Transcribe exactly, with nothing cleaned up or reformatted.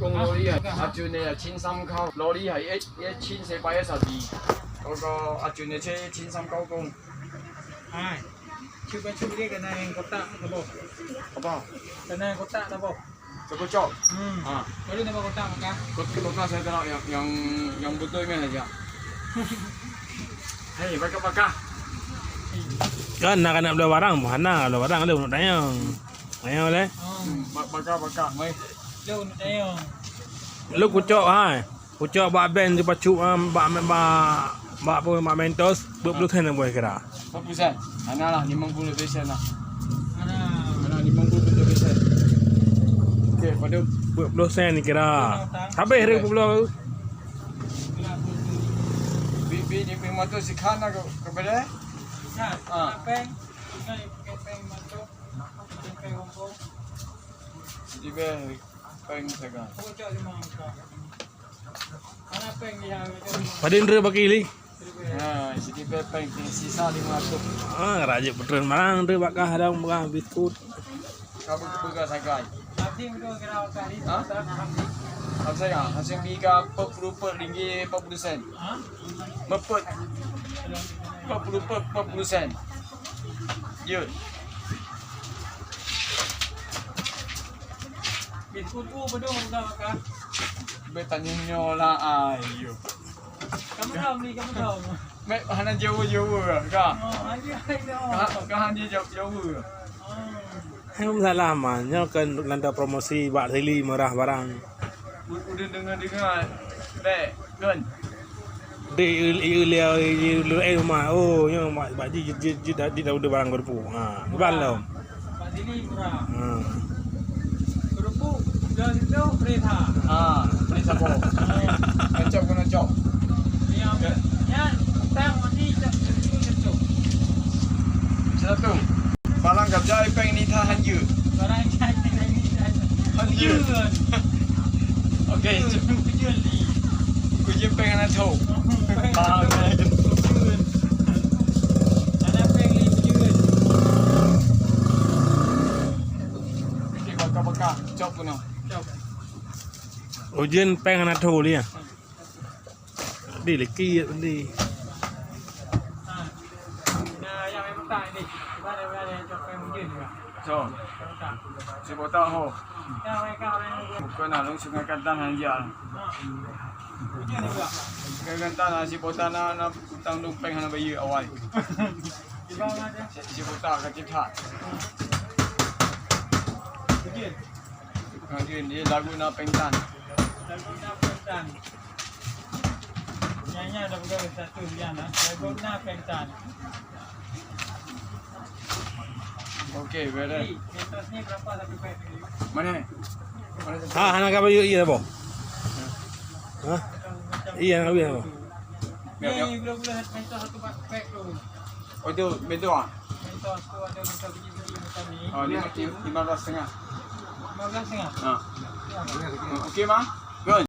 Lori hai, acu ne cin sam kau. Lori hai, eh, eh, cin se pai sabi. Kau kau acu ne ce cin sam kau kong. Hai. Cuba cuba dia kena yang kotak apa? Apa? Kena yang kotak apa? Cukup cok. Hmm. Ha. Baru nama kotak maka? Kot-, kotak saya kena yang, yang, yang betul ni aja. Hei, baka-baka. Kan nak, nak bela barang, hana bela barang, ada nak tanya. Tanya boleh? Hmm, ba-, baka-baka, mai. Ada nak tanya. Lu kucok, hai. Kucok bak ben, sipacu, ah, bak, bak, bak apa, bak Mentos, dua puluh sen boleh kira. Dua puluh sen. Hana lah, lima puluh sen lah. Hana, lima puluh sen. Okey, pada dua puluh sen kira. Habis dua puluh. Bi, bi, di, bi motor si Khan lah ke, ke beda? Khan, ah. Peng. Peng motor. Peng rombong. Di be, peng saga. Padahai ndre bagi li. Ha, jadi pepeng sisa lima ratus. Ah, raja putren marang ndre bak kah ada murah biskut. Kamu buka sagai. Ha? Apa saya? Hasil tiga empat puluh empat ringgit empat puluh sen. Empat puluh empat, empat puluh sen. Jeuet. Biskut tu bedong udah makan. Betanya nyola ayo. Kamu dah beli, kamu dah. Mek hana jauh-jauh ka. Oh, ayo, ayo. Ka, ka hana jauh-jauh. Oh. Hai masalah mah, nyoe kan landa promosi bak sili murah barang. U-, udah dengar-dengar, bek, kan? Di, i, i, i, i, i, eh, rumah. Oh, nyoe mak, bak ji, ji, ji, ji, di dah udah barang kerupu. Ha, bukan lom. Bak sini murah. Ha. Kerupu, udah situ, perintah. Ha, perintah apa? Kacau kena cok. Yang, yang, tang mati, tak, tak, tak, tak. Satu. Barang ka jai peng ni tha hanjeuet. Barang ka jai peng ni tha hanjeuet. Hanjeuet. Okey. Hanjeuet. Hanjeuet ni. Kujeuet peng hana tho. Peng. Paham, eh? Hanjeuet. Hana peng ni hanjeuet. Okey, baka-baka. Cop keunoe. Cop. Ujeuen peng hana tho lé, ya? Di leki ya, di. So. Si Bota ho. Bukan along Sungai Kantan hanya. Sungai Kantan si Bota na, na utang dong peng hana bayeue awai. Si, si Bota ka cit that. Nah, dia, dia lagu na peng tan. Lagu na peng tan. Nyanyi ada betul satu yang, ah. Lagu na peng tan. Okey, beres. Ni, Mentos ni berapa satu pack ni? Mana? Mana satu? Ha, hana ka bayeue iya apa? Ha? Iya, hana ka bayeue apa? Ya, ya. Ni, gula-gula Mentos satu pack tu. Oh, tu Mentos ah? Mentos tu ada Mentos biji-biji macam ni. Oh, lima, lima belas setengah. Lima belas setengah? Ha. Ya. Okey, Mang?